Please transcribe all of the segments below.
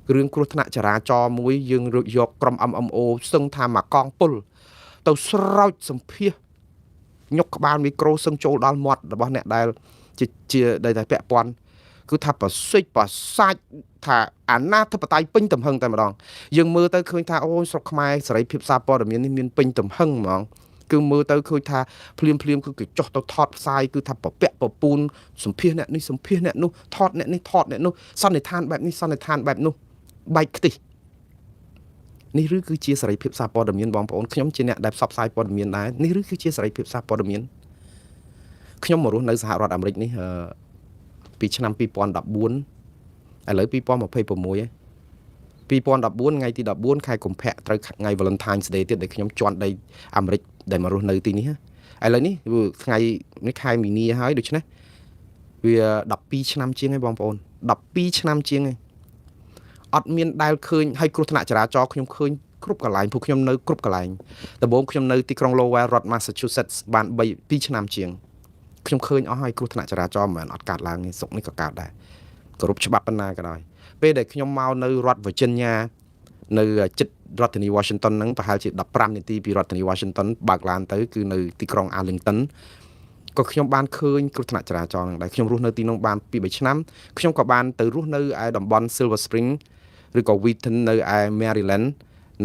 រឿងគ្រោះថ្នាក់ចរាចរណ៍មួយយើងយកក្រុម MMO សឹងថាមកកងពលទៅស្រោចសម្ភាសញុកក្បាលមីក្រូសឹងចូលដល់មាត់របស់អ្នកដែលជាដែលតែពាក់ព័ន្ធគឺថាប្រសិទ្ធប្រសាច់ថាអាណាធិបតេយ្យពេញទំហឹងតែម្ដងយើងមើលទៅឃើញថាអូស្រុកខ្មែរសេរីភាពសារព័ត៌មាននេះមានពេញទំហឹងហ្មងគឺមើលទៅឃើញថាភ្លាមភ្លាមគឺគេចុះទៅថតផ្សាយគឺថាពពាក់ពពូនសម្ភាសអ្នកនេះសម្ភាសអ្នកនោះថតអ្នកនេះថតអ្នកនោះសន្និដ្ឋានបែបនេះសន្និដ្ឋានបែបនោះបែកខ្ទិះនេះឬគឺជាសេរីភាពសារព័ត៌មានបងប្អូនខ្ញុំជាអ្នកដែលផ្សព្វផ្សាយព័ត៌មានដែរនេះឬគឺជាសេរីភាពសារព័ត៌មានខ្ញុំមករស់នៅសហរដ្ឋអាមេរិកនេះពីឆ្នាំ2014ឥឡូវ2026 2014ថ្ងៃទី14ខែកុម្ភៈត្រូវថ្ងៃ Valentine's Day ទៀតដែលខ្ញុំជន់ដីអាមេរិកដែលមករស់នៅទីនេះឥឡូវនេះថ្ងៃនេះខែមីនាហើយដូច្នេះវា12ឆ្នាំជាងហើយបងប្អូន12ឆ្នាំជាងហើយអត់មានដែលឃើញហើយគ្រោះថ្នាក់ចរាចរណ៍ខ្ញុំឃើញគ្រប់កន្លែងពួកខ្ញុំនៅគ្រប់កន្លែងដំបូងខ្ញុំនៅទីក្រុង Lowell រដ្ឋ Massachusetts បាន3 2ឆ្នាំជាងខ្ញុំឃើញអស់ហើយគ្រោះថ្នាក់ចរាចរណ៍មិនមែនអត់កើតឡើងទេស្រុកនេះក៏កើតដែរគោរពច្បាប់ប៉ុណ្ណាក៏ដោយពេលដែលខ្ញុំមកនៅរដ្ឋ Virginia នៅជិតរដ្ឋធានី Washington ហ្នឹងប្រហែលជា15នាទីពីរដ្ឋធានី Washington បើកឡានទៅគឺនៅទីក្រុង Arlington ក៏ខ្ញុំបានឃើញគ្រោះថ្នាក់ចរាចរណ៍ហ្នឹងដែរខ្ញុំរស់នៅទីនោះបាន2 3ឆ្នាំខ្ញុំក៏បានទៅរស់នៅឯតំបន់ Silver Spring ឬក៏ Wheaton នៅឯ Maryland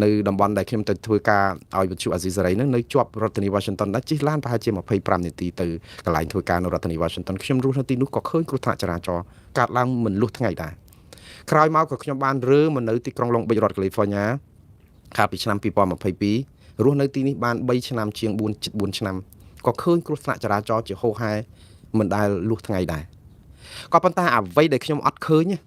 នៅតំបន់ដែលខ្ញុំទៅធ្វើការឲ្យវិទ្យុអាស៊ីសេរីហ្នឹងនៅជាប់រដ្ឋធានី Washington ដែរជិះឡានប្រហែលជា25នាទីទៅកន្លែងធ្វើការនៅរដ្ឋធានី Washington ខ្ញុំរស់នៅទីនោះក៏ឃើញគ្រោះថ្នាក់ចរាចរណ៍កើតឡើងមិនលុះថ្ងៃដែរក្រោយមកក៏ខ្ញុំបានរើមកនៅទីក្រុង Long Beach រដ្ឋ California កាលពីឆ្នាំ2022រស់នៅទីនេះបាន3ឆ្នាំជាង4ជិត4ឆ្នាំក៏ឃើញគ្រោះថ្នាក់ចរាចរណ៍ជាហូរហែមិនដែលលុះថ្ងៃដែរក៏ប៉ុន្តែអ្វីដែលខ្ញុំអត់ឃើញ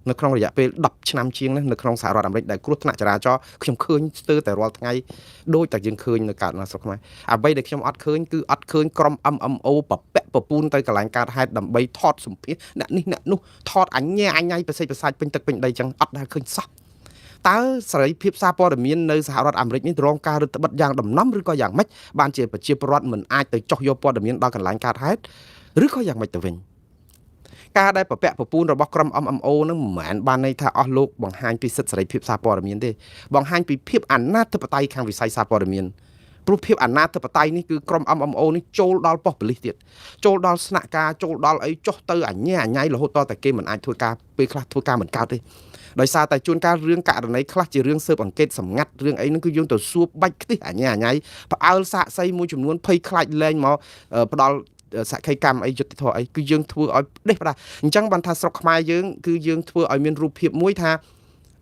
នៅក្នុងរយៈពេល10ឆ្នាំជាងនេះនៅក្នុងសហរដ្ឋអាមេរិកដែលគ្រោះថ្នាក់ចរាចរណ៍ខ្ញុំឃើញស្ទើរតែរាល់ថ្ងៃដូចតែយើងឃើញនៅកើតនៅស្រុកខ្មែរអ្វីដែលខ្ញុំអត់ឃើញគឺអត់ឃើញក្រុម MMO ពពាក់ពពូនទៅកន្លែងកើតហេតុដើម្បីថតសម្ភាសអ្នកនេះអ្នកនោះថតអញ្ញាអញ្ញៃប្រសិទ្ធប្រសាច់ពេញទឹកពេញដីចឹងអត់ដែលឃើញសោះតើសេរីភាពសារព័ត៌មាននៅសហរដ្ឋអាមេរិកនេះរងការរឹតបន្តឹងយ៉ាងដំណំឬក៏យ៉ាងម៉េចបានជាប្រជាពលរដ្ឋមិនអាចទៅចុះយកព័ត៌មានដល់កន្លែងកើតហេតុឬក៏យ៉ាងម៉េចទៅវិញការដែលពពាក់ពពូនរបស់ក្រុម MMO នឹងមិនមែនបានន័យថាអស់លោកបង្ហាញពីសិទ្ធិសេរីភាពសារព័ត៌មានទេបង្ហាញពីភាពអាណាធិបតេយ្យខាងវិស័យសារព័ត៌មានព្រោះភាពអាណាធិបតេយ្យនេះគឺក្រុម MMO នេះចូលដល់ប៉ុស្តិ៍ប៉ូលីសទៀតចូលដល់ស្នាក់ការចូលដល់អីចុះទៅអញ្ញាអញ្ញៃរហូតតតែគេមិនអាចធ្វើការពេលខ្លះធ្វើការមិនកើតទេដោយសារតែជួនកាលរឿងករណីខ្លះជារឿងស៊ើបអង្កេតសម្ងាត់រឿងអីហ្នឹងគឺយើងទៅសួរបាច់ខ្ទិះអញ្ញាអញ្ញៃផ្អើលសាកសីមួយចំនួនភ័យខ្លាចលែងមកផ្ដល់សក្ខីកម្មអីយុត្តិធម៌អីគឺយើងធ្វើឲ្យផ្ដេសផ្ដាស់អញ្ចឹងបានថាស្រុកខ្មែរយើងគឺយើងធ្វើឲ្យមានរូបភាពមួយថារ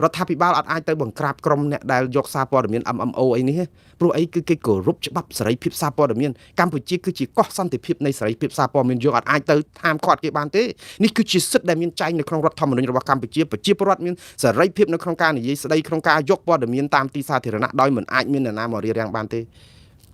ដ្ឋាភិបាលអត់អាចទៅបង្ក្រាបក្រុមអ្នកដែលយកសារព័ត៌មាន MMO អីនេះព្រោះអីគឺគេគោរពច្បាប់សេរីភាពសារព័ត៌មានកម្ពុជាគឺជាកោះសន្តិភាពនៃសេរីភាពសារព័ត៌មានយើងអត់អាចទៅហាមឃាត់គេបានទេនេះគឺជាសិទ្ធិដែលមានចែងនៅក្នុងរដ្ឋធម្មនុញ្ញរបស់កម្ពុជាប្រជាពលរដ្ឋមានសេរីភាពនៅក្នុងការនិយាយស្ដីក្នុងការយកព័ត៌មានតាមទីសាធារណៈដោយមិនអាចមានអ្នកណាមករារាំងបានទេ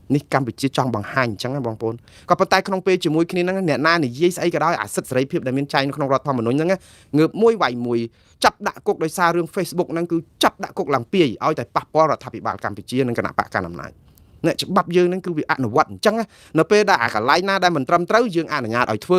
នេះកម្ពុជាចង់បង្ហាញអញ្ចឹងណាបងប្អូនក៏ប៉ុន្តែក្នុងពេលជាមួយគ្នាហ្នឹងអ្នកណានិយាយស្អីក៏ដោយអាសិទ្ធិសេរីភាពដែលមានចែងនៅក្នុងរដ្ឋធម្មនុញ្ញហ្នឹងងើបមួយវាយមួយចាប់ដាក់គុកដោយសាររឿង Facebook ហ្នឹងគឺចាប់ដាក់គុកឡើងពាយឲ្យតែប៉ះពាល់រដ្ឋាភិបាលកម្ពុជានិងគណបក្សកាន់អំណាចអ្នកច្បាប់យើងហ្នឹងគឺវាអនុវត្តអញ្ចឹងនៅពេលដែលអាកន្លែងណាដែលមិនត្រឹមត្រូវយើងអនុញ្ញាតឲ្យធ្វើ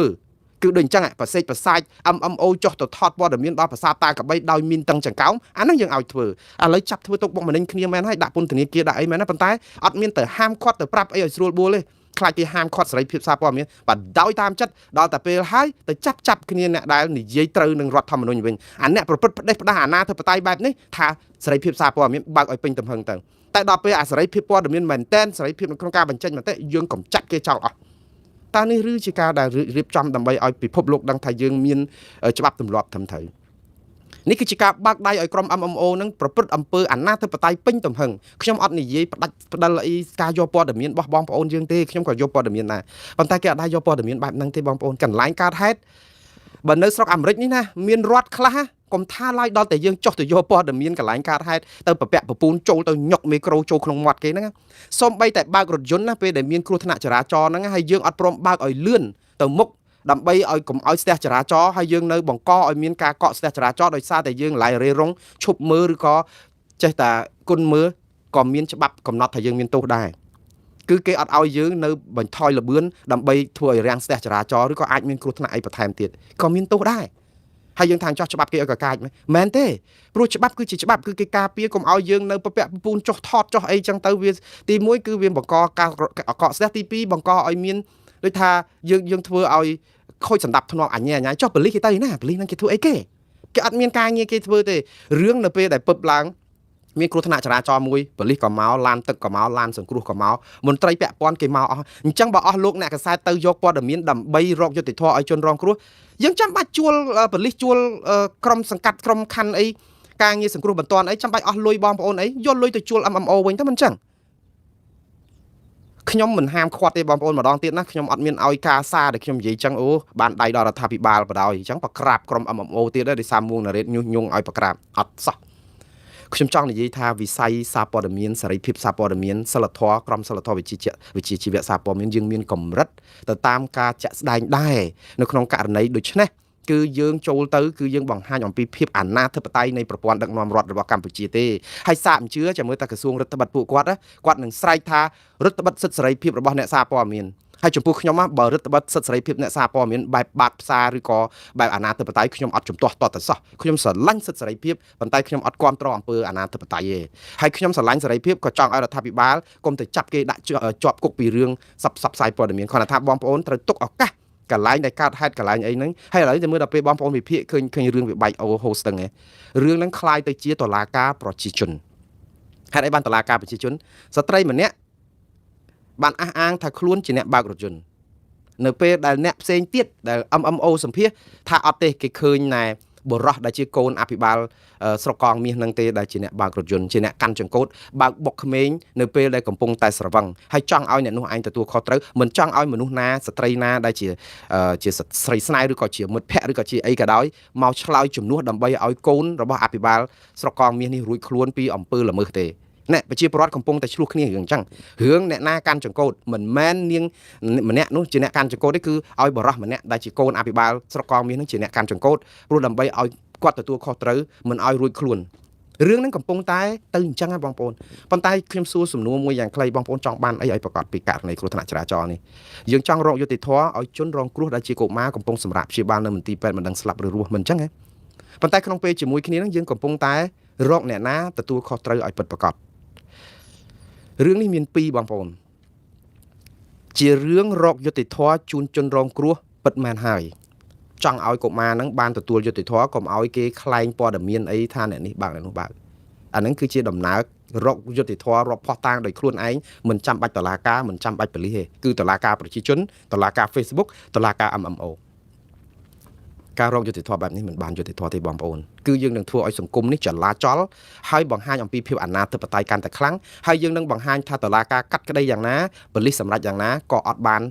គឺដូចអញ្ចឹងប្រសេកប្រសាច MMO ចុះទៅថតព័ត៌មានដល់ប្រាសាទតាកបីដោយមានតឹងចង្កោមអាហ្នឹងយើងឲ្យធ្វើឥឡូវចាប់ធ្វើទុកបុកម្នេញគ្នាមែនហើយដាក់ពន្ធនាគារដាក់អីមែនណាប៉ុន្តែអត់មានទៅហាមឃាត់ទៅប្រាប់អីឲ្យស្រួលបួលទេខ្លាចគេហាមឃាត់សេរីភាពសារព័ត៌មានបាទដោយតាមចិត្តដល់តែពេលហើយទៅចាប់ចាប់គ្នាអ្នកដែលនិយាយត្រូវនឹងរដ្ឋធម្មនុញ្ញវិញអាអ្នកប្រព្រឹត្តផ្ដេសផ្ដាស់អាណាធិបតេយ្យបែបនេះថាសេរីភាពសារព័ត៌មានបើកឲ្យពេញទំហឹងទៅតែដល់ពេលអាសេរីភាពព័ត៌មានមែនតែនសេរីភាពនៅក្នុងការបញ្ចេញមតិយើងកំចាត់គេចោលអស់តើនេះឬជាការដែលរៀបចំដើម្បីឲ្យពិភពលោកដឹងថាយើងមានច្បាប់ទម្លាប់ត្រឹមត្រូវនេះគឺជាការបើកដៃឲ្យក្រុម MMO នឹងប្រព្រឹត្តអំពើអាណាធិបតេយ្យពេញទំហឹងខ្ញុំអត់និយាយផ្ដាច់ផ្ដិលអីការយកព័ត៌មានរបស់បងប្អូនយើងទេខ្ញុំក៏យកព័ត៌មានដែរប៉ុន្តែគេអត់ដែរយកព័ត៌មានបែបហ្នឹងទេបងប្អូនកន្លែងកើតហេតុបើនៅស្រុកអាមេរិកនេះណាមានរដ្ឋខ្លះកុំថាឡើយដល់តែយើងចុះទៅយកព័ត៌មានកន្លែងកើតហេតុទៅពពាក់ពពូនចូលទៅញុកមីក្រូចូលក្នុងមាត់គេហ្នឹងសូម្បីតែបើករថយន្តណាពេលដែលមានគ្រោះថ្នាក់ចរាចរណ៍ហ្នឹងហើយយើងអត់ព្រមបើកឲ្យលឿនទៅមុខដើម្បីឲ្យកុំឲ្យស្ទះចរាចរណ៍ហើយយើងនៅបង្កឲ្យមានការកកស្ទះចរាចរណ៍ដោយសារតែយើងឡាយរេរងឈប់មើលឬក៏ចេះតែគុណមើលក៏មានច្បាប់កំណត់ថាយើងមានទោសដែរគឺគេអត់ឲ្យយើងនៅបន្ថយលបឿនដើម្បីធ្វើឲ្យរាំងស្ទះចរាចរណ៍ឬក៏អាចមានគ្រោះថ្នាក់អីបន្ថែមទៀតក៏មានទោសដែរហ ហើយយើងថាចោះច្បាប់គេឲ្យកកាចមែនទេព្រោះច្បាប់គឺជាច្បាប់គឺគេការពារកុំឲ្យយើងនៅពពាក់ពូនចុះថតចុះអីចឹងទៅវាទី1គឺវាបង្កការកកស្ទះទី2បង្កឲ្យមានដូចថាយើងធ្វើឲ្យខូចសម្ដាប់ធ្នាប់អញ្ញាអញ្ញាចុះប៉ូលីសគេទៅណាប៉ូលីសហ្នឹងគេធ្វើអីគេគេអត់មានការងារគេធ្វើទេរឿងនៅពេលដែលពឹបឡើងមានគ្រោះថ្នាក់ចរាចរណ៍មួយប៉ូលីសក៏មកឡានទឹកក៏មកឡានសង្គ្រោះក៏មកមន្ត្រីពាក់ព័ន្ធគេមកអស់អញ្ចឹងបើអស់លោកអ្នកកាសែតទៅយកព័ត៌មានដើម្បីរកយុត្តិធម៌ឲ្យជនរងគ្រោះយើងចាំបាច់ជួលប៉ូលីសជួលក្រុមសង្កាត់ក្រុមខណ្ឌអីការងារសង្គ្រោះបន្ទាន់អីចាំបាច់អស់លុយបងប្អូនអីយកលុយទៅជួល MMO វិញទៅមិនចឹងខ្ញុំមិនហាមឃាត់ទេបងប្អូនម្ដងទៀតណាខ្ញុំអត់មានឲ្យការសារដែលខ្ញុំនិយាយចឹងអូបានដៃដល់រដ្ឋាភិបាលបដ ாய் អញ្ចឹងប្រក្រាបក្រុម MMO ទៀតដែរដោយសារមួងណារ៉េតញុះញង់ឲ្យប្រក្រាបអត់សោះខ្ញុំចង់និយាយថាវិស័យសារព័ត៌មានសេរីភាពសារព័ត៌មានសិលធម៌ក្រមសិលធម៌វិជ្ជាវិជ្ជាជីវៈសារព័ត៌មានយើងមានកម្រិតទៅតាមការជាក់ស្ដែងដែរនៅក្នុងករណីដូចនេះគឺយើងចូលទៅគឺយើងបង្ហាញអំពីភាពអាណាធិបតេយ្យនៃប្រព័ន្ធដឹកនាំរដ្ឋរបស់កម្ពុជាទេហើយសាកមិនជឿចាំមើលតែក្រសួងរដ្ឋបិទពួកគាត់គាត់នឹងស្រែកថារដ្ឋបិទសិទ្ធិសេរីភាពរបស់អ្នកសារព័ត៌មានហើយចំពោះខ្ញុំបើរដ្ឋបិទសិទ្ធិសេរីភាពអ្នកសារព័ត៌មានបែបបាតផ្សារឬក៏បែបអាណាធិបតេយ្យខ្ញុំអត់ជំទាស់តតសោះខ្ញុំស្រឡាញ់សិទ្ធិសេរីភាពប៉ុន្តែខ្ញុំអត់គាំទ្រអំពើអាណាធិបតេយ្យទេហើយខ្ញុំស្រឡាញ់សេរីភាពក៏ចង់ឲ្យរដ្ឋាភិបាលកុំទៅចាប់គេដាក់ជាប់គុកពីរឿងសັບផ្សាយព័ត៌មានគ្រាន់តែថាបងប្អូនត្រូវទុកឱកាសកន្លែងដែលកើតហេតុកន្លែងអីហ្នឹងហើយឥឡូវតែមើលដល់ពេលបងប្អូនវិភាគឃើញឃើញរឿងវាបែកអូហូស្ទឹងឯងរឿងហ្នឹងคล้ายទៅជាតឡាការប្រជាជនហេតុអីបានតឡាការប្រជាជនស្ត្រីម្នាក់បានអះអាងថាខ្លួនជាអ្នកបើករថយន្តនៅពេលដែលអ្នកផ្សេងទៀតដែល MMO សម្ភាសថាអត់ទេគេឃើញណែបុរសដែលជាកូនអភិបាលស្រុកកងមាសនឹងទេដែលជាអ្នកបើករថយន្តជាអ្នកកាន់ចង្កូតបើកបុកក្មេងនៅពេលដែលកំពុងតែស្រវឹងហើយចង់ឲ្យអ្នកនោះឯងទទួលខុសត្រូវមិនចង់ឲ្យមនុស្សណាស្ត្រីណាដែលជាជាស្រីស្នេហ៍ឬក៏ជាមិត្តភ័ក្តិឬក៏ជាអីក៏ដោយមកឆ្លើយជំនួសដើម្បីឲ្យកូនរបស់អភិបាលស្រុកកងមាសនេះរួចខ្លួនពីអំពើល្មើសទេអ្នកប្រជាពលរដ្ឋកំពុងតែឆ្លោះគ្នារឿងអញ្ចឹងរឿងអ្នកណាកាន់ចង្កូតមិនមែននាងម្នាក់នោះជាអ្នកកាន់ចង្កូតទេគឺឲ្យបរោះម្នាក់ដែលជាកូនអភិបាលស្រុកកងមាសនឹងជាអ្នកកាន់ចង្កូតព្រោះដើម្បីឲ្យគាត់ទទួលខុសត្រូវមិនឲ្យរួចខ្លួនរឿងហ្នឹងកំពុងតែទៅអញ្ចឹងណាបងប្អូនប៉ុន្តែខ្ញុំសួរសំណួរមួយយ៉ាងខ្លីបងប្អូនចង់បានអីឲ្យប្រកាសពីករណីគ្រោះថ្នាក់ចរាចរណ៍នេះយើងចង់រកយុត្តិធម៌ឲ្យជនរងគ្រោះដែលជាកុមារកំពុងសម្រាកព្យាបាលនៅមន្ទីរពេទ្យមិនដឹងស្លាប់ឬរស់មិនអញ្ចឹងហ៎ប៉ុន្តែក្នុងពេលជាមួយគ្នាហ្នឹងយើងកំពុងតែរកអ្នកណាទទួលខុសត្រូវឲ្យពិតប្រាកដរឿងនេះមានពីរបងប្អូនជារឿងរកយុត្តិធម៌ជូនជនរងគ្រោះពិតមែនហើយចង់ឲ្យកុមារហ្នឹងបានទទួលយុត្តិធម៌កុំឲ្យគេក្លែងព័ត៌មានអីថាអ្នកនេះបើកអ្នកនោះបើកអាហ្នឹងគឺជាដំណើររកយុត្តិធម៌រាប់ផុសតាងដោយខ្លួនឯងមិនចាំបាច់តុលាការមិនចាំបាច់ប៉ូលីសទេគឺតុលាការប្រជាជនតុលាការ Facebook តុលាការ MMO ការរកយុត្តិធម៌បែបនេះមិនបានយុត្តិធម៌ទេបងប្អូនគឺយើងនឹងធ្វើឲ្យសង្គមនេះចលាចលហើយបង្ហាញអំពីភាពអាណាធិបតេយ្យកាន់តែខ្លាំងហើយយើងនឹងបង្ហាញថាតុលាការកាត់ក្តីយ៉ាងណាប៉ូលីសសម្រេចយ៉ាងណាក៏អត់បាន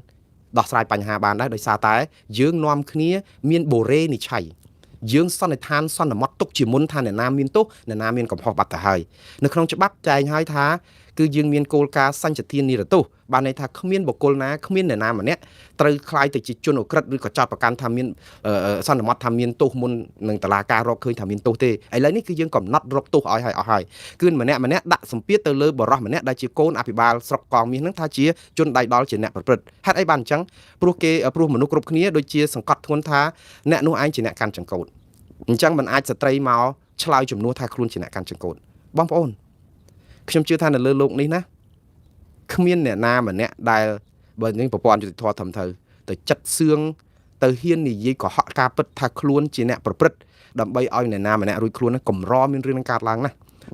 ដោះស្រាយបញ្ហាបានដែរដោយសារតែយើងនាំគ្នាមានបូរេនិច្ឆ័យយើងសន្និដ្ឋានសន្មត់ទុកជាមុនថាអ្នកណាមានទោសអ្នកណាមានកំហុសបាត់ទៅហើយនៅក្នុងច្បាប់ចែងហើយថាគឺយើងមានគោលការណ៍សញ្ញទាននិរទោសបានន័យថាគ្មានបុគ្គលណាគ្មានអ្នកណាម្នាក់ត្រូវក្លាយទៅជាជនឧក្រិដ្ឋឬក៏ចោទប្រកាន់ថាមានសន្មត់ថាមានទោសមុននឹងតឡាការរកឃើញថាមានទោសទេឥឡូវនេះគឺយើងកំណត់រកទោសឲ្យហើយអស់ហើយគឺម្នាក់ម្នាក់ដាក់សម្ពាធទៅលើបរិះម្នាក់ដែលជាកូនអភិបាលស្រុកកងមាសនឹងថាជាជនដៃដល់ជាអ្នកប្រព្រឹត្តហេតុអីបានអញ្ចឹងព្រោះគេព្រោះមនុស្សគ្រប់គ្នាដូចជាសង្កត់ធ្ងន់ថាអ្នកនោះឯងជាអ្នកកាន់ចង្កូតអញ្ចឹងមិនអាចស្ត្រីមកឆ្លើយជំនួសថាខ្លួនជាអ្នកកាន់ចង្កូតបងប្អូនខ្ញុំជឿថានៅលើលោកនេះណាគ្មានអ្នកណាម្នាក់ដែលបើនឹងប្រព័ន្ធយុត្តិធម៌ធំទៅទៅចិត្តសឿងទៅហ៊ាននិយាយកុហកការពិតថាខ្លួនជាអ្នកប្រព្រឹត្តដើម្បីឲ្យអ្នកណាម្នាក់រួចខ្លួនកម្រមានរឿងនឹងកើតឡើងណា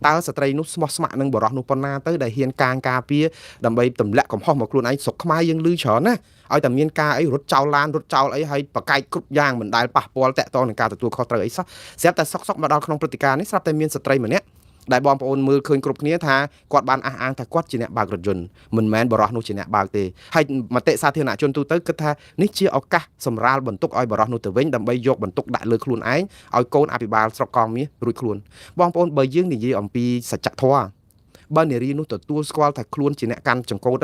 តើស្ត្រីនោះស្មោះស្ម័គ្រនឹងបរិសនោះប៉ុណ្ណាទៅដែលហ៊ានកាងការពារដើម្បីទម្លាក់កំហុសមកខ្លួនឯងស្រុកខ្មែរយើងលឺច្រើនណាឲ្យតែមានការអីរត់ចោលឡានរត់ចោលអីហើយប្រកែកគ្រប់យ៉ាងមិនដែលប៉ះពាល់តាក់ទងនឹងការទទួលខុសត្រូវអីសោះស្រាប់តែសុកសុកមកដល់ក្នុងព្រឹត្តិការណ៍នេះស្រាប់តែមានស្ត្រីម្នាក់ដែលបងប្អូនមើលឃើញគ្រប់គ្នាថាគាត់បានអះអាងថាគាត់ជាអ្នកបើករថយន្តមិនមែនបរិសនោះជាអ្នកបើកទេហើយមតិសាធារណជនទូទៅគិតថានេះជាឱកាសសម្រាលបន្ទុកឲ្យបរិសនោះទៅវិញដើម្បីយកបន្ទុកដាក់លើខ្លួនឯងឲ្យកូនអភិបាលស្រុកកងមាសរួចខ្លួនបងប្អូនបើយើងនិយាយអំពីសច្ចធម៌បើនារីនោះទទួលស្គាល់ថាខ្លួនជាអ្នកកាន់ចង្កូត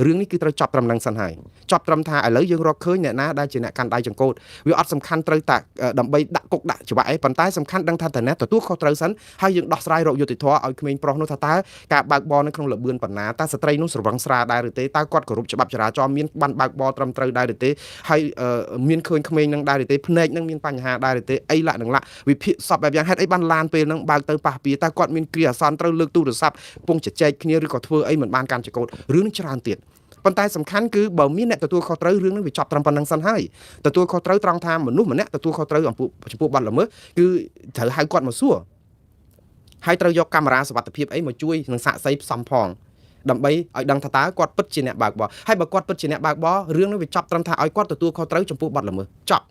រឿងនេះគឺត្រូវចាប់ត្រឹមនឹងសិនហើយចាប់ត្រឹមថាឥឡូវយើងរកឃើញអ្នកណាដែលជាអ្នកកាន់ដៃចង្កូតវាអត់សំខាន់ត្រូវតែដើម្បីដាក់ គុកដាក់ច្បាប់អីប៉ុន្តែសំខាន់ដឹងថាតើអ្នកទទួលខុសត្រូវសិនហើយយើងដោះស្រាយរកយុត្តិធម៌ឲ្យក្មេងប្រុសនោះថាតើការបើកបរនៅក្នុងល្បឿនប៉ុណ្ណាតើស្ត្រីនោះស្រវឹងស្រាដែរឬទេតើគាត់គោរពច្បាប់ចរាចរណ៍មានបានបើកបរត្រឹមត្រូវដែរឬទេហើយមានឃើញក្មេងនឹងដែរឬទេភ្នែកនឹងមានបញ្ហាដែរឬទេអីឡាក់នឹងឡាក់វិភាគសពបែបយ៉ាងហេតុអីបានឡានពេលហ្នឹងបើកទៅប៉ះពៀតើគាត់មានគ្រាអាសន្នត្រូវលើកទូរស័ព្ទពងជជែកគ្នាឬក៏ធ្វើអីមិនបានកាន់ចកោតរឿងនឹងច្រើនទៀតប៉ុន្តែសំខាន់គឺបើមានអ្នកទទួលខុសត្រូវរឿងនឹងវាចប់ត្រឹមប៉ុណ្្នឹងសិនហើយទទួលខុសត្រូវត្រង់ថាមនុស្សម្នាក់ទទួលខុសត្រូវចំពោះបទល្មើសគឺត្រូវហៅគាត់មកសួរហើយត្រូវយកកាមេរ៉ាសុវត្ថិភាពអីមកជួយនឹងសាកសីផ្សំផងដើម្បីឲ្យដឹងថាតើគាត់ពិតជាអ្នកបើកបរហើយបើគាត់ពិតជាអ្នកបើកបររឿងនឹងវាចប់ត្រឹមថាឲ្យគាត់ទទួលខុសត្រូវចំពោះបទល្មើសចប់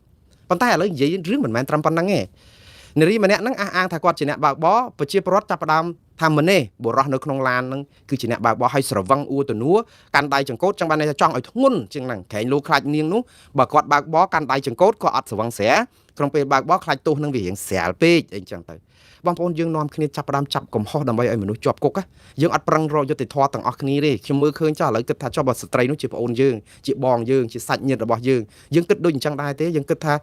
ប៉ុន្តែឥឡូវនិយាយរឿងមិនមែនត្រឹមប៉ុណ្្នឹងទេនារីម្នាក់ហ្នឹងអះអាងថាគាត់ជាអ្នកបើកបរប្រជាពលរដ្ឋចាប់ផ្ដើមថាម្នេះបុរសនៅក្នុងឡានហ្នឹងគឺជាអ្នកបើកបរហើយស្រវឹងអួទនួកាន់ដៃចង្កូតចង់បានន័យថាចង់ឲ្យធ្ងន់ជាងហ្នឹងក្រែងលោកខ្លាចនាងនោះបើគាត់បើកបរកាន់ដៃចង្កូតក៏អត់ស្រវឹងស្រាក្នុងពេលបើកបរខ្លាចទោសនឹងវារៀងស្រាលពេកអីចឹងទៅបងប្អូនយើងនាំគ្នាចាប់ផ្ដើមចាប់កំហុសដើម្បីឲ្យមនុស្សជាប់គុកយើងអត់ប្រឹងរកយុត្តិធម៌ទាំងអស់គ្នាទេខ្ញុំមើលឃើញចាស់ឥឡូវគិតថាចុះបើស្ត្រីនោះជាប្អូនយើងជាបងយើងជាសាច់ញាតិរបស់យើងយើងគិតដូចអញ្ចឹងដែរទេយើងគិតថា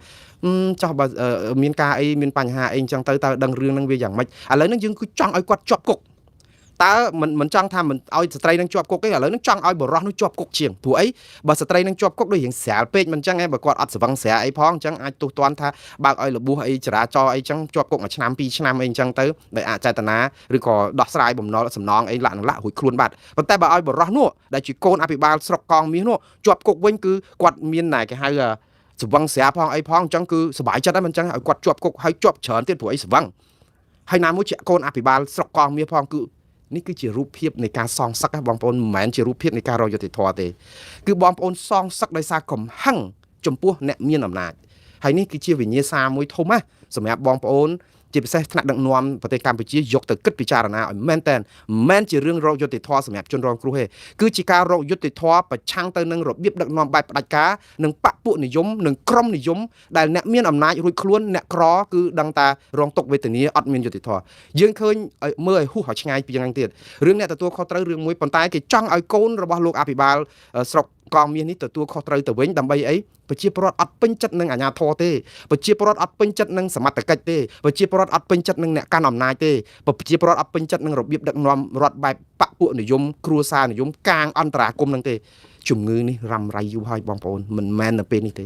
ចុះបើមានការអីមានបញ្ហាអីអញ្ចឹងទៅតើដឹងរឿងនឹងវាយ៉ាងម៉េចឥឡូវហ្នឹងយើងគឺចង់ឲ្យគាត់ជាប់គុកតើមិនចង់ថាមិនឲ្យស្ត្រីនឹងជាប់គុកទេឥឡូវនឹងចង់ឲ្យបុរសនោះជាប់គុកជាងព្រោះអីបើស្ត្រីនឹងជាប់គុកដូចរៀងស្រាលពេកមិនចឹងឯងបើគាត់អត់ស្វឹងស្រាអីផងអញ្ចឹងអាចទោះទាន់ថាបើកឲ្យរបួសអីចរាចរអីចឹងជាប់គុកមួយឆ្នាំពីរឆ្នាំអីអញ្ចឹងទៅដោយអចេតនាឬក៏ដោះស្រាយបំណុលសំណងអីលាក់នឹងលាក់រួចខ្លួនបាត់ប៉ុន្តែបើឲ្យបុរសនោះដែលជាកូនអភិបាលស្រុកកងមាសនោះជាប់គុកវិញគឺគាត់មានណែគេហៅស្វឹងស្រាផងអីផងអញ្ចឹងគឺសុបាយចិត្តហើយមិនអញ្ចឹងឲ្យគាត់ជាប់គុកហើយជាប់ច្រើនទៀតព្រោះអីស្វឹងហើយណាមួយជាកូនអភិបាលស្រុកកងមាសផងគឺនេះគឺជារូបភាពនៃការសងសឹកបងប្អូនមិនមែនជារូបភាពនៃការរកយុត្តិធម៌ទេគឺបងប្អូនសងសឹកដោយសារកំហឹងចំពោះអ្នកមានអំណាចហើយនេះគឺជាវិញ្ញាសាមួយធំណាសម្រាប់បងប្អូនជាពិសេសថ្នាក់ដឹកនាំប្រទេសកម្ពុជាយកទៅគិតពិចារណាឲ្យមែនតើមិនមែនជារឿងរកយុត្តិធម៌សម្រាប់ជនរងគ្រោះទេគឺជាការរកយុត្តិធម៌ប្រឆាំងទៅនឹងរបៀបដឹកនាំបែបផ្ដាច់ការនិងបពពួកនិយមនិងក្រុមនិយមដែលអ្នកមានអំណាចរួចខ្លួនអ្នកក្រគឺដឹងតារងទុក្ខវេទនាអត់មានយុត្តិធម៌យើងឃើញមើលឲ្យហួសឲ្យឆ្ងាយពីយ៉ាងទៀតរឿងអ្នកទទួលខុសត្រូវរឿងមួយប៉ុន្តែគេចង់ឲ្យកូនរបស់លោកអភិបាលស្រុកកងមាសនេះទទួលខុសត្រូវទៅវិញដើម្បីអីប្រជាពលរដ្ឋអត់ពេញចិត្តនឹងអាជ្ញាធរទេប្រជាពលរដ្ឋអត់ពេញចិត្តនឹងសមត្ថកិច្ចទេប្រជាពលរដ្ឋអត់ពេញចិត្តនឹងអ្នកកាន់អំណាចទេប្រជាពលរដ្ឋអត់ពេញចិត្តនឹងរបៀបដឹកនាំរដ្ឋបែបបពពួកនិយមគ្រួសារនិយមកាងអន្តរាគមនឹងទេជំងឺនេះរ៉ាំរ៉ៃយូរហើយបងប្អូនមិនមែននៅពេលនេះទ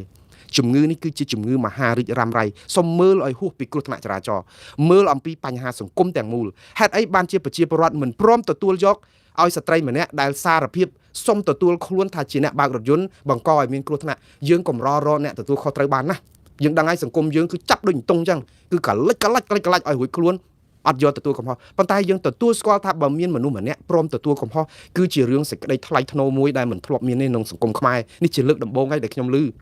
េជំងឺនេះគឺជាជំងឺមហារីករ៉ាំរ៉ៃសូមមើលឲ្យហួសពីគ្រោះថ្នាក់ចរាចរណ៍មើលអំពីបញ្ហាសង្គមទាំងមូលហេតុអីបានជាប្រជាពលរដ្ឋមិនព្រមទទួលយកឲ្យស្ត្រីម្នាក់ដែលសារភាពសុំទទួលខ្លួនថាជាអ្នកបើករថយន្តបង្កឲ្យមានគ្រោះថ្នាក់យើងកម្ររកអ្នកទទួលខុសត្រូវបានណាយើងដឹងហើយសង្គមយើងគឺចាប់ដូចតុងចឹងគឺកលិចកលាច់កលិចកលាច់ឲ្យរួចខ្លួនអត់យកទទួលកំហុសប៉ុន្តែយើងទទួលស្គាល់ថាបើមានមនុស្សម្នាក់ព្រមទទួលកំហុសគឺជារឿងសេចក្តីថ្លៃថ្នូរមួយដែលមិនធ្លាប់មានទេក្នុងសង្គមខ្មែរនេះជាលើកដំបូងហើយដែលខ្ញុំឮ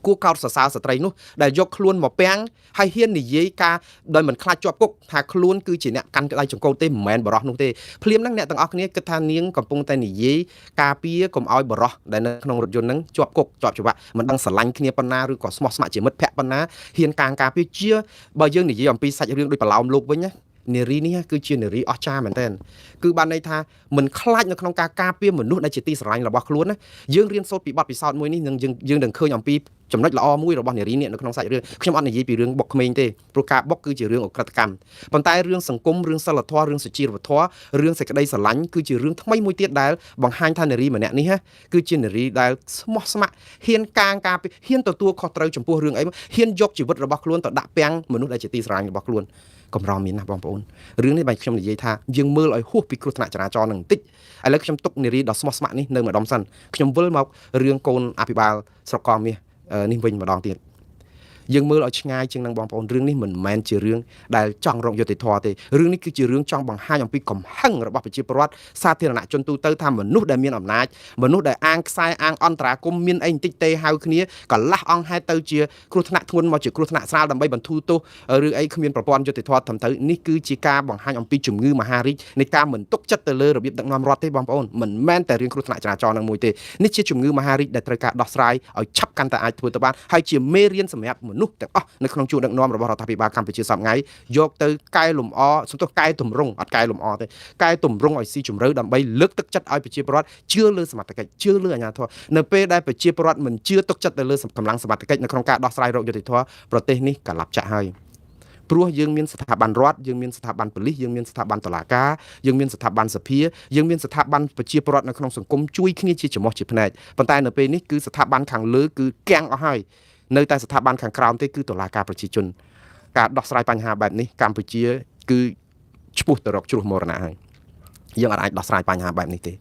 គួរកោតសរសើរស្ត្រីនោះដែលយកខ្លួនមកពាំងហើយហ៊ាននិយាយការដោយមិនខ្លាចជាប់គុកថាខ្លួនគឺជាអ្នកកាន់ដៃចង្កូតទេមិនមែនបរោះនោះទេភ្លាមហ្នឹងអ្នកទាំងអស់គ្នាគិតថានាងកំពុងតែនិយាយការពារកុំឲ្យបរោះដែលនៅក្នុងរថយន្តហ្នឹងជាប់គុកជាប់ច្បាប់មិនដឹងស្រឡាញ់គ្នាប៉ុណ្ណាឬក៏ស្មោះស្ម័គ្រជាមិត្តភក្តិប៉ុណ្ណាហ៊ានកាងការពារជាបើយើងនិយាយអំពីសាច់រឿងដូចប្រឡោមលោកវិញណានារីនេះគឺជានារីអស្ចារ្យមែនទែនគឺបានន័យថាមិនខ្លាចនៅក្នុងការការពារមនុស្សដែលជាទីស្រឡាញ់របស់ខ្លួនណាយើងរៀនសូត្រពីបទពិសោធន៍មួយនេះនឹងយើងនឹងឃើញអំពីចំណុចល្អមួយរបស់នារីនេះនៅក្នុងសាច់រឿងខ្ញុំអត់និយាយពីរឿងបុកក្មេងទេព្រោះការបុកគឺជារឿងឧក្រិដ្ឋកម្មប៉ុន្តែរឿងសង្គមរឿងសិលធម៌រឿងសុជីវធម៌រឿងសេចក្តីស្រឡាញ់គឺជារឿងថ្មីមួយទៀតដែលបង្ហាញថានារីម្នាក់នេះគឺជានារីដែលស្មោះស្ម័គ្រហ៊ានកាងការពារហ៊ានទទួលខុសត្រូវចំពោះរឿងអីហ៊ានយកជីវិតរបស់ខ្លួនទៅដាក់ពាំងមនុស្សដែលជាទីស្រឡាញ់របស់ខ្លួនកម្រមានណាស់បងប្អូនរឿងនេះបែរខ្ញុំនិយាយថាយើងមើលឲ្យហួសពីគ្រោះថ្នាក់ចរាចរណ៍នឹងបន្តិចឥឡូវខ្ញុំទុកនារីដ៏ស្មោះស្ម័គ្រនេះនៅម្ដុំសិនខ្ញុំវិលមករឿងកូនអភិបាលស្រុកកងមាសនេះវិញម្ដងទៀតយើងមើលឲ្យឆ្ងាយជាងនឹងបងប្អូនរឿងនេះមិនមែនជារឿងដែលចង់រកយុត្តិធម៌ទេរឿងនេះគឺជារឿងចង់បង្ហាញអំពីកំហឹងរបស់ប្រជាពលរដ្ឋសាធារណជនទូទៅថាមនុស្សដែលមានអំណាចមនុស្សដែលអាងខ្សែអាងអន្តរាគមមានអីបន្តិចទេហៅគ្នាកន្លះអង្គហេតុទៅជាគ្រោះថ្នាក់ធ្ងន់មកជាគ្រោះថ្នាក់ស្រាលដើម្បីបន្ធូរទោសឬអីគ្មានប្រព័ន្ធយុត្តិធម៌ត្រឹមត្រូវនេះគឺជាការបង្ហាញអំពីជំងឺមហារីកនៃការមិនទុកចិត្តទៅលើរបៀបដឹកនាំរដ្ឋទេបងប្អូនមិនមែនតែរឿងគ្រោះថ្នាក់ចរាចរណ៍នឹងមួយទេនេះជាជំងឺមហារីកដែលត្រូវការដោះស្រាយឲ្យឆាប់កាន់តែអាចធ្វើទៅបានហើយជាមេរៀនសម្រាប់មនុ មនុស្សទាំងអស់នៅក្នុងជួរដឹកនាំរបស់រដ្ឋាភិបាលកម្ពុជាសប្តាហ៍ថ្ងៃយកទៅកែលម្អសំទោសកែតម្រង់អត់កែលម្អទេកែតម្រង់ឲ្យស៊ីជម្រៅដើម្បីលើកទឹកចិត្តឲ្យប្រជាពលរដ្ឋជឿលើសមត្ថកិច្ចជឿលើអាជ្ញាធរនៅពេលដែលប្រជាពលរដ្ឋមិនជឿទុកចិត្តទៅលើកម្លាំងសមត្ថកិច្ចនៅក្នុងការដោះស្រាយរោគយុត្តិធម៌ប្រទេសនេះក៏ឡាប់ចាក់ហើយព្រោះយើងមានស្ថាប័នរដ្ឋយើងមានស្ថាប័នប៉ូលីសយើងមានស្ថាប័នតុលាការយើងមានស្ថាប័នសភាយើងមានស្ថាប័នប្រជាពលរដ្ឋនៅក្នុងសង្គមជួយគ្នាជាច្រមុះជាភ្នែកប៉ុន្តែនៅពេលនេះគឺស្ថាប័នខាងលើគឺគាំងអស់ហើយនៅតែស្ថាប័នខាងក្រោមទេគឺតុលាការប្រជាជនការដោះស្រាយបញ្ហាបែបនេះកម្ពុជាគឺឆ្ពោះទៅរកជ្រោះមរណៈហើយយើងអាចដោះស្រាយបញ្ហាបែបនេះទេ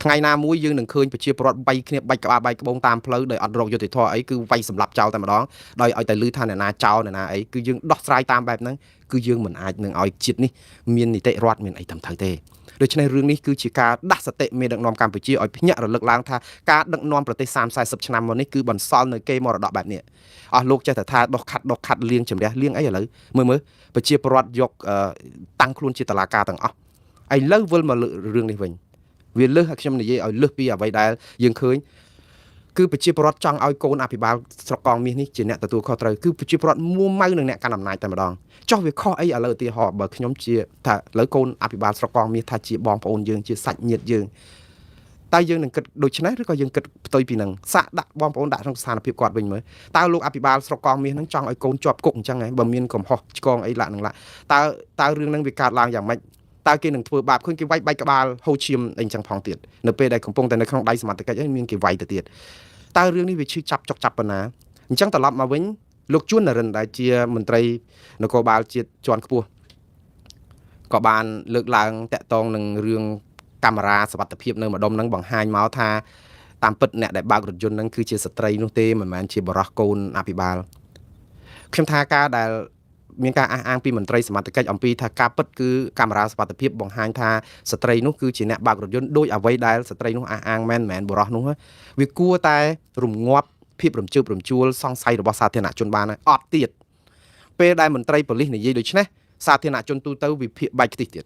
ថ្ងៃណាមួយយើងនឹងឃើញប្រជាពលរដ្ឋបែកគ្នាបែកក្បាលបែកក្បូងតាមផ្លូវដោយអត់រកយុត្តិធម៌អីគឺវាយសម្លាប់ចោលតែម្ដងដោយឲ្យតែលឺថាអ្នកណាចោលអ្នកណាអីគឺយើងដោះស្រាយតាមបែបហ្នឹងគឺយើងមិនអាចនឹងឲ្យជាតិនេះមាននីតិរដ្ឋមានអីត្រឹមត្រូវទេដូច្នេះរឿងនេះគឺជាការដាស់សតិមេដឹកនាំកម្ពុជាឲ្យភ្ញាក់រលឹកឡើងថាការដឹកនាំប្រទេស30 40ឆ្នាំមកនេះគឺបន្សល់នៅគេមរតកបែបនេះអស់លោកចេះតែថាដោះខាត់ដោះខាត់លៀងជំរះលៀងអីឥឡូវមើលមើលប្រជាពលរដ្ឋយកតាំងខ្លួនជាតឡាការទាំងអស់ឥឡូវវិលមករឿងនេះវិញវាលើសឲ្យខ្ញុំនិយាយឲ្យលើសពីអ្វីដែលយើងឃើញគឺប្រជាពលរដ្ឋចង់ឲ្យកូនអភិបាលស្រុកកងមាសនេះជាអ្នកទទួលខុសត្រូវគឺប្រជាពលរដ្ឋមួម៉ៅនឹងអ្នកកាន់អំណាចតែម្ដងចុះវាខុសអីឥឡូវឧទាហរណ៍បើខ្ញុំជាថាឥឡូវកូនអភិបាលស្រុកកងមាសថាជាបងប្អូនយើងជាសាច់ញាតិយើងតើយើងនឹងគិតដូច្នេះឬក៏យើងគិតផ្ទុយពីនឹងសាក់ដាក់បងប្អូនដាក់ក្នុងស្ថានភាពគាត់វិញមើលតើលោកអភិបាលស្រុកកងមាសនឹងចង់ឲ្យកូនជាប់គុកអញ្ចឹងហ៎បើមានកំហុសឆ្គងអីឡាក់នឹងឡាក់តើរឿងនឹងវាកើតឡើងយ៉ាងម៉េចតើគេនឹងធ្វើបាបឃើញគេវាយបែកក្បាលហូរឈាមអីចឹងផងទៀតនៅពេលដែលកំពុងតែនៅក្នុងដៃសមត្ថកិច្ចឯងមានគេវាយទៅទៀតតើរឿងនេះវាឈឺចាប់ចុកចាប់ប៉ុណ្ណាអញ្ចឹងត្រឡប់មកវិញលោកជួននរិនដែលជាមន្ត្រីនគរបាលជាតិជាន់ខ្ពស់ក៏បានលើកឡើងតាក់ទងនឹងរឿងកាមេរ៉ាសុវត្ថិភាពនៅម្ដុំនឹងបង្ហាញមកថាតាមពិតអ្នកដែលបើករថយន្តនឹងគឺជាស្ត្រីនោះទេមិនមែនជាបុរសកូនអភិបាលខ្ញុំថាការដែលមានការអះអាងពីមន្ត្រីសមត្ថកិច្ចអំពីថាការពិតគឺកាមេរ៉ាសុវត្ថិភាពបង្ហាញថាស្ត្រីនោះគឺជាអ្នកបើករថយន្តដោយអ្វីដែលស្ត្រីនោះអះអាងមែនមិនមែនបុរសនោះវាគួរតែរងាប់ភាពរំជើបរំជួលសង្ស័យរបស់សាធារណជនបានហើយអត់ទៀតពេលដែលមន្ត្រីប៉ូលីសនិយាយដូច្នេះសាធារណជនទូទៅវិភាគបែកខ្ទិះទៀត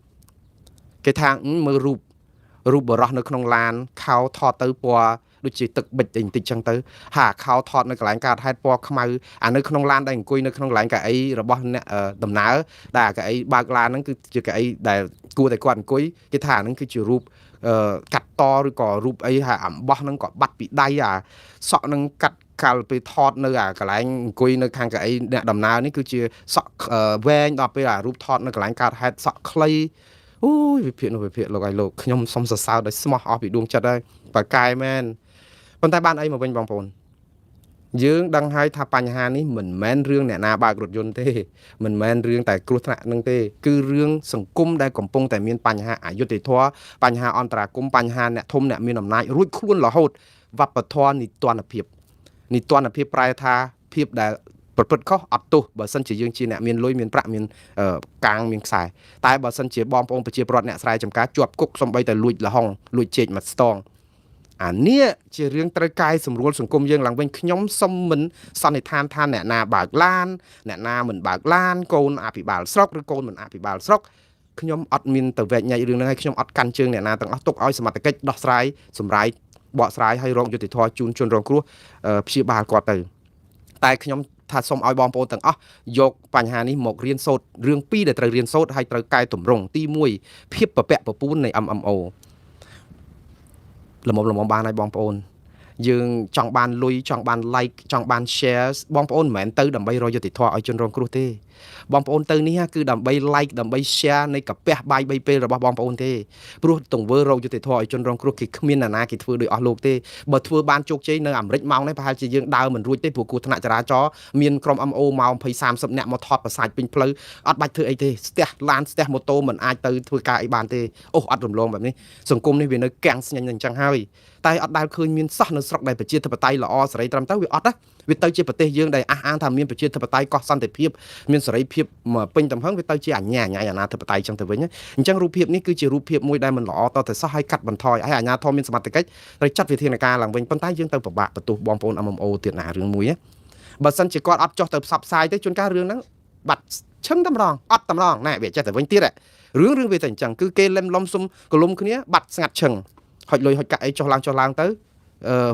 គេថាមើលរូបបុរសនៅក្នុងឡានខោថតទៅពណ៌ដូចជាទឹកបិចអីបន្តិចចឹងទៅហាខោថតនៅកន្លែងកើតហេតុពណ៌ខ្មៅអានៅក្នុងឡានដែលអង្គុយនៅក្នុងកន្លែងកៅអីរបស់អ្នកដំណើរដែលកៅអីបើកឡានហ្នឹងគឺជាកៅអីដែលគួរតែគាត់អង្គុយគេថាអាហ្នឹងគឺជារូបកាត់តឬក៏រូបអីហាអំបោះហ្នឹងក៏បាត់ពីដៃអាសក់ហ្នឹងកាត់កាលពេលថតនៅអាកន្លែងអង្គុយនៅខាងកៅអីអ្នកដំណើរនេះគឺជាសក់វែងដល់ពេលអារូបថតនៅកន្លែងកើតហេតុសក់ខ្លីអូយវិភាគនោះវិភាគលោកឲ្យលោកខ្ញុំសុំសរសើរដោយស្មោះអស់ពីដួងចិត្តហើយបើកែមែនប៉ុន្តែបានអីមកវិញបងប្អូនយើងដឹងហើយថាបញ្ហានេះមិនមែនរឿងអ្នកណាបើករថយន្តទេមិនមែនរឿងតែគ្រោះថ្នាក់នឹងទេគឺរឿងសង្គមដែលកំពុងតែមានបញ្ហាអយុត្តិធម៌បញ្ហាអន្តរាគមន៍បញ្ហាអ្នកធំអ្នកមានអំណាចរួចខ្លួនរហូតវប្បធម៌និទានភាពនិទានភាពប្រែថាភាពដែលប្រព្រឹត្តខុសអត់ទោសបើសិនជាយើងជាអ្នកមានលុយមានប្រាក់មានកាងមានខ្សែតែបើសិនជាបងប្អូនប្រជាពលរដ្ឋអ្នកស្រែចម្ការជាប់គុកសំបីតែលួចលហុងលួចចេកមួយស្តងអានេះជារឿងត្រូវកែសម្រួលសង្គមយើងឡើងវិញខ្ញុំសុំមិនសន្និដ្ឋានថាអ្នកណាបើកឡានអ្នកណាមិនបើកឡានកូនអភិបាលស្រុកឬកូនមិនអភិបាលស្រុកខ្ញុំអត់មានទៅវែកញែករឿងហ្នឹងហើយខ្ញុំអត់កាន់ជើងអ្នកណាទាំងអស់ទុកឲ្យសមត្ថកិច្ចដោះស្រាយសម្រាយបកស្រាយឲ្យរងយុត្តិធម៌ជូនជនរងគ្រោះព្យាបាលគាត់ទៅតែខ្ញុំថាសូមឲ្យបងប្អូនទាំងអស់យកបញ្ហានេះមករៀនសូត្ររឿងពីរដែលត្រូវរៀនសូត្រហើយត្រូវកែតម្រង់ទី1ភាពពពាក់ពពូននៃ MMO ល្មមល្មមបានហើយបងប្អូនយើងចង់បានលុយចង់បាន like ចង់បាន share បងប្អូនមិនមែនទៅដើម្បីរកយុត្តិធម៌ឲ្យជនរងគ្រោះទេបងប្អូនទៅនេះគឺដើម្បី like ដើម្បី share នៃកាពះបាយ3ពេលរបស់បងប្អូនទេព្រោះទង្វើរកយុត្តិធម៌ឲ្យជនរងគ្រោះគេគ្មានអ្នកណាគេធ្វើដោយអស់លោកទេបើធ្វើបានជោគជ័យនៅអាមេរិកម៉ោងនេះប្រហែលជាយើងដើរមិនរួចទេព្រោះគ្រោះថ្នាក់ចរាចរណ៍មានក្រុម MO មក20 30នាក់មកថតប្រសាចពេញផ្លូវអត់បាច់ធ្វើអីទេស្ទះឡានស្ទះម៉ូតូមិនអាចទៅធ្វើការអីបានទេអូអត់រំលងបែបនេះសង្គមនេះវានៅកាំងស្ញែងអញ្ចឹងហើយតែអត់ដែលឃើញមានសោះនៅស្រុកដែលប្រជាធិបតេយ្យល្អសេរីត្រឹមត្រូវវាអត់ណាវាទៅជាប្រទេសយើងដែលអះអាងថាមានប្រជាធិបតេយ្យកោះសន្តិភាពមានសេរីភាពពេញទំហឹងវាទៅជាអញ្ញាអញ្ញាអាណាធិបតេយ្យចឹងទៅវិញអញ្ចឹងរូបភាពនេះគឺជារូបភាពមួយដែលមិនល្អតតែសោះឲ្យកាត់បន្ថយហើយអាជ្ញាធរមានសមត្ថកិច្ចត្រូវចាត់វិធានការឡើងវិញប៉ុន្តែយើងទៅពិបាកបន្ទោសបងប្អូន MMO ទៀតណារឿងមួយបើសិនជាគាត់អត់ចុះទៅផ្សព្វផ្សាយទេជួនកាលរឿងហ្នឹងបាត់ឈឹងតែម្ដងអត់តែម្ដងណែវាចេះតែវិញទៀតរឿងវាតែអញ្ចឹងគឺគេលឹមលំសុំកលុំគ្នាបាត់ស្ងាត់ឈឹងហុចលុយហុចកាក់អីចុះឡើងចុះឡើងទ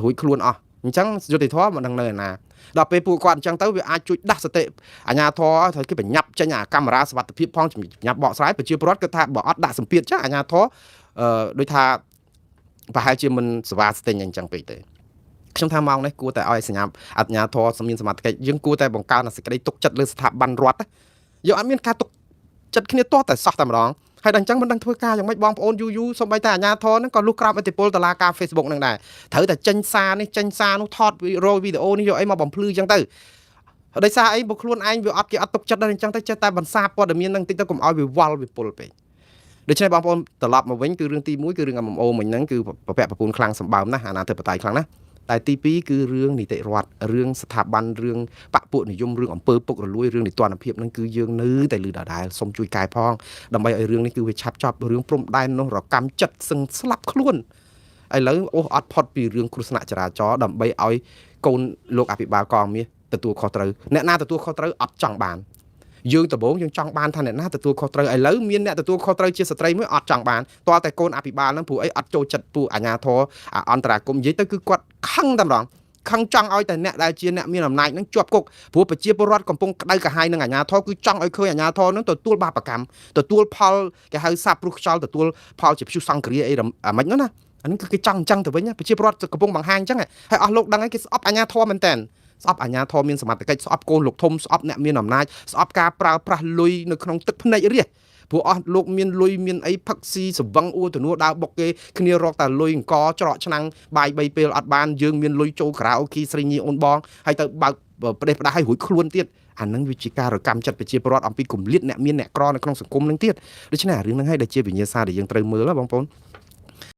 ៅរួចខ្លួនអស់អញ្ចឹងយុត្តិធម៌មិនដឹងនៅឯណា ដល់ពេលពួកគាត់អញ្ចឹងទៅវាអាចជួយដាស់សតិអាជ្ញាធរត្រូវគេបញ្ញាប់ចេញអាកាមេរ៉ាសុវត្ថិភាពផងបញ្ញាប់បកស្រាយប្រជាពលរដ្ឋគិតថាបើអត់ដាក់សម្ពាធចាអាជ្ញាធរអឺដូចថាប្រហែលជាមិនសវ៉ាស្ទិញអញ្ចឹងពេកទេខ្ញុំថាម៉ោងនេះគួរតែឲ្យសញ្ញាអាជ្ញាធរមានសមត្ថកិច្ចយើងគួរតែបង្កើនសេចក្តីទុកចិត្តលើស្ថាប័នរដ្ឋយើងអត់មានការទុកចិត្តគ្នាទាស់តែសោះតែម្ដងហើយដល់អញ្ចឹងមិនដឹងធ្វើការយ៉ាងម៉េចបងប្អូនយូរយូរសូម្បីតែអាជ្ញាធរហ្នឹងក៏លុះក្រោមឥទ្ធិពលតឡាការ Facebook ហ្នឹងដែរត្រូវតែចេញសារនេះចេញសារនោះថតរយវីដេអូនេះយកអីមកបំភ្លឺអញ្ចឹងទៅដោយសារអីបើខ្លួនឯងវាអត់គេអត់ទុកចិត្តដល់អញ្ចឹងទៅចេះតែបន្សាព័ត៌មានហ្នឹងតិចទៅកុំឲ្យវាវល់វាពុលពេកដូច្នេះបងប្អូនត្រឡប់មកវិញគឺរឿងទី1គឺរឿង MMO មិញហ្នឹងគឺប្រពាក់ប្រពូនខ្លាំងសម្បើមណាស់អាណាធិបតេយ្យខ្លាំងណាស់តែទី2គឺរឿងនីតិរដ្ឋរឿងស្ថាប័នរឿងបពពួកនិយមរឿងអំពើពុករលួយរឿងនីតិរដ្ឋភាពហ្នឹងគឺយើងនៅតែលឺដដែលសូមជួយកែផងដើម្បីឲ្យរឿងនេះគឺវាឆាប់ចប់រឿងព្រំដែននោះរកម្មចិត្តសឹងស្លាប់ខ្លួនឥឡូវអូសអត់ផុតពីរឿងគ្រោះថ្នាក់ចរាចរណ៍ដើម្បីឲ្យកូនលោកអភិបាលកងមាសទទួលខុសត្រូវអ្នកណាទទួលខុសត្រូវអត់ចង់បានយើងដំបូងយើងចង់បានថាអ្នកណាទទួលខុសត្រូវឥឡូវមានអ្នកទទួលខុសត្រូវជាស្ត្រីមួយអត់ចង់បានតើតែកូនអភិបាលហ្នឹងព្រោះអីអត់ចូលចិត្តពួកអាជ្ញាធរអន្តរាគមនិយាយទៅគឺគាត់ខឹងតែម្ដងខឹងចង់ឲ្យតែអ្នកដែលជាអ្នកមានអំណាចហ្នឹងជាប់គុកព្រោះប្រជាពលរដ្ឋកំពុងក្តៅក្រហាយនឹងអាជ្ញាធរគឺចង់ឲ្យឃើញអាជ្ញាធរហ្នឹងទទួលបាបកម្មទទួលផលគេហៅសាបព្រោះខ្យល់ទទួលផលជាព្យុះសង្គ្រាអីអាម៉េចនោះណាអានេះគឺគេចង់អញ្ចឹងទៅវិញប្រជាពលរដ្ឋកំពុងបង្ហាញអញ្ចឹងហើយអស់លោកដឹងហើយគេស្អប់អាជ្ញាធរមែនតើស្អប់អាជ្ញាធរមានសមត្ថកិច្ចស្អប់កូនលោកធំស្អប់អ្នកមានអំណាចស្អប់ការប្រើប្រាស់លុយនៅក្នុងទឹកភ្នែករាជព្រោះអស់លោកមានលុយមានអីផឹកស៊ីសវឹងអួទនួដើរបុកគេគ្នារកតែលុយអង្គច្រកឆ្នាំងបាយ3ពេលអត់បានយើងមានលុយចូលការ៉ាអូខេស្រីញីអូនបងហើយទៅបើកប្រទេសផ្ដាស់ឲ្យរួចខ្លួនទៀតអានឹងវាជាការរកម្មចិត្តប្រជាពលរដ្ឋអំពីគម្លាតអ្នកមានអ្នកក្រនៅក្នុងសង្គមនឹងទៀតដូច្នេះអារឿងហ្នឹងហើយដែលជាវិញ្ញាសាដែលយើងត្រូវមើលបងប្អូន។